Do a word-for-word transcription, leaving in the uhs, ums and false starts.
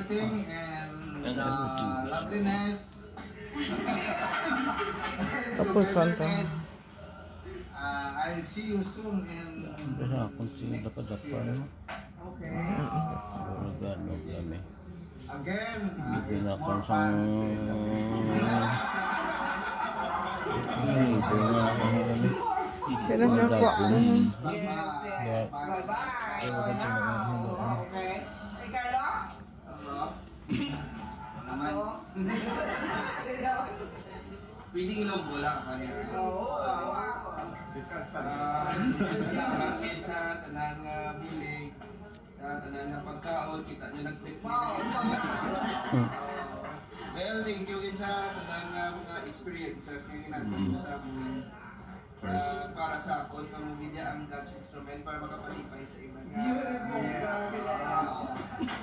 everything and And uh, everything. Loveliness. Tapos, Santa. Uh, I'll see you soon in Kaya kung sino next dapat dapat, year. No? Okay. Organo kami. Again, uh, Hindi it's na more kung fun. sang... Hindi na kung ano kami. Kailan niya po? Organo. Yes, yes. Bye-bye. Okay. Hey, Carlo? Hello? Naman. Hello? Pwede Ilonggo lang, kanya. Oo, oo. Ah, salamat din sa tanan nga billing, sa tanan nga pagkaon, kita nyo nag-trip. Wow, so much. Well, thank you din sa tanan nga mga experiences nga ginatag nyo sa amon. First. Ah, para sa akon, kamo gid ang God's instrument para makapalipay sa iba nga. Beautiful. Yeah. Grabe na.